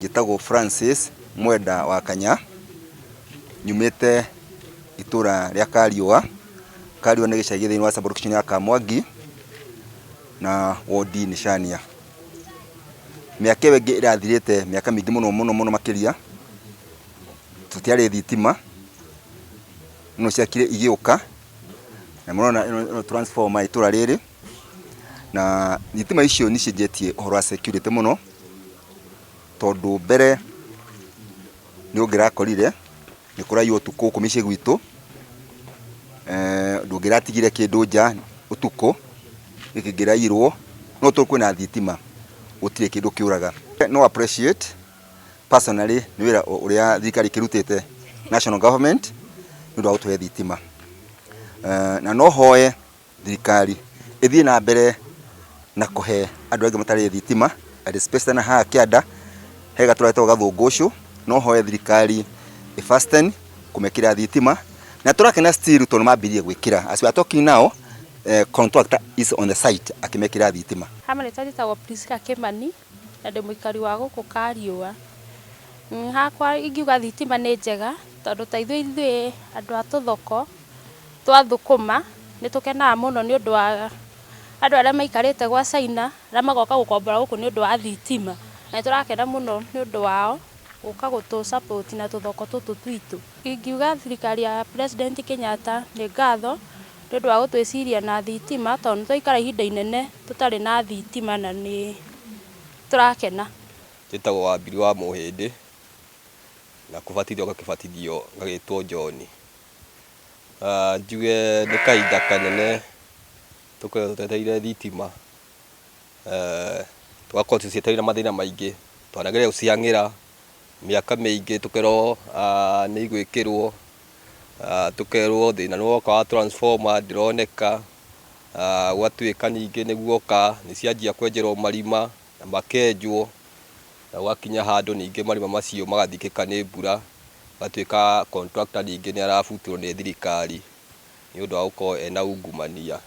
Njĩtagwo Francis Mwenda wa Kanya, nyumĩte itũra rĩa Kariũa. Kariũa nĩ gĩcagi thĩinĩ wa sub-location ya Kamwangi na wondi nĩ Cania. Mĩaka ĩyo ĩngĩ ĩrathirĩte mĩaka mĩingĩ mũno mũno mũno makĩria, tũtiarĩ thitima, no ciakire igĩũka, na mũrona ĩno transformer itũra rĩrĩ, na thitima icio nĩ icenjetie ũhoro wa security mũno, tondũ mbere nĩ ũngĩrakorire nĩ kũraiywo ũtukũ gũkũ mĩciĩ gwitũ, ndũngĩratigire kĩndũ nja ũtukũ nĩ kĩngĩraiyirwo, no tondũ kwĩna thitima gũtirĩ kĩndũ kĩũraga. No appreciate personally nĩ wĩra ũrĩa thirikari ĩkĩrutĩte, national government, nĩ ũndũ wa gũtũhe thitima. Na no hoe thirikari ĩthiĩ na mbere na kũhe andũ angĩ matarĩ thitima, and especially na haha kĩanda he gatũra getagwo Gathũngũcũ, no hoe thirikari ĩ fasten kũmekĩra thitima, na tũrakena still tondũ mambirie gwĩkĩra. As we are talking now, contractor is on the site akĩmekĩra thitima. Ha marĩtwa njĩtagwo Priscilla Kĩmani na ndĩ mũikari wa gũkũ Kariũa. Hakwa ingiuga thitima nĩ njega tondũ ta ithuĩ andũ a tũthoko twa thũkũma nĩ tũkenaga mũno nĩ ũndũ wa andũ arĩa maikarĩte gwa China arĩa magoka gũkombora gũkũ nĩ ũndũ wa thitima, na nĩ tũrakena mũno nĩ ũndũ wao gũka gũtũ support na tũthoko tũtũ twitũ. Ingiuga thirikari ya President Kenyatta nĩ ngatho nĩ ũndũ wa gũtwĩciria na thitima tondũ nĩ twaikara ihinda inene tũtarĩ na thitima na nĩ tũrakena. Njĩtagwo Wambiri wa Mũhĩndĩ na kũbatithio ngakĩbatithio ngagĩtwo John. Njuge nĩ kahinda kanene tũkoretwo twetereire thitima, tũgakorwo tũcietereire na mathĩna maingĩ, twanageria gũcihang'ĩra mĩaka mĩingĩ, tũkerwo nĩ igwĩkĩrwo, tũkerwo thĩna nĩ woka wa transformer ndĩroneka, gwatuĩka ningĩ nĩ guoka nĩ cianjia kwenjerwo marima na makenjwo, na gwakinya handũ ningĩ marima macio magathikĩka nĩ mbura, gũgatuĩka contractor ningĩ nĩ arabutirwo nĩ thirikari nĩ ũndũ wa gũkorwo ena ungumania.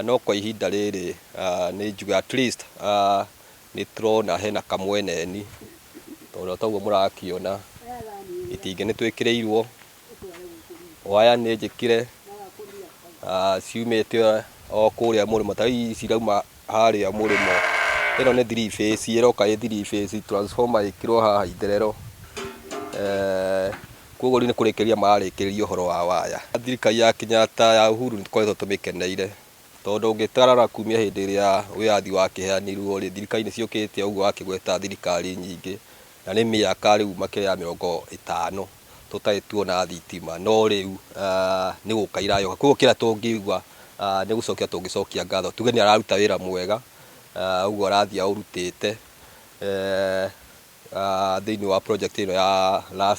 No kwa ihinda rĩrĩ nĩ njuge at least nĩ tũrona hena kamweneni, tondũ ta ũguo mũrakĩona itingĩ nĩ twĩkĩrĩirwo, waya nĩ njĩkĩre, ciumĩte o kũrĩa mũrĩmo, ta rĩu ici irauma harĩa mũrĩmo, ĩno nĩ three phase, ĩroka ĩ three phase, transformer ĩkĩrwo haha itherero, koguo rĩu nĩ kũrĩkĩrĩria mararĩkĩrĩria ũhoro wa waya. Thirikari ya Kenyatta ya Uhuru nĩ tũkoretwo tũmĩkeneire, tondũ ũngĩtarora kumia hĩndĩ ĩrĩa wĩyathi wakĩheanirwo rĩ, thirikari nĩ ciũkĩte ũguo wakĩgweta thirikari nyingĩ, na nĩ mĩaka rĩu makĩria ya 50 tũtarĩ tuona thitima, no rĩu nĩ gũka iragĩũka, koguo kĩrĩa tũngiuga nĩ gũcokia tũngĩcokia ngatho, tuge nĩ araruta wĩra mwega, ũguo arathiĩ aũrutĩte thĩinĩ wa project ĩno ya last.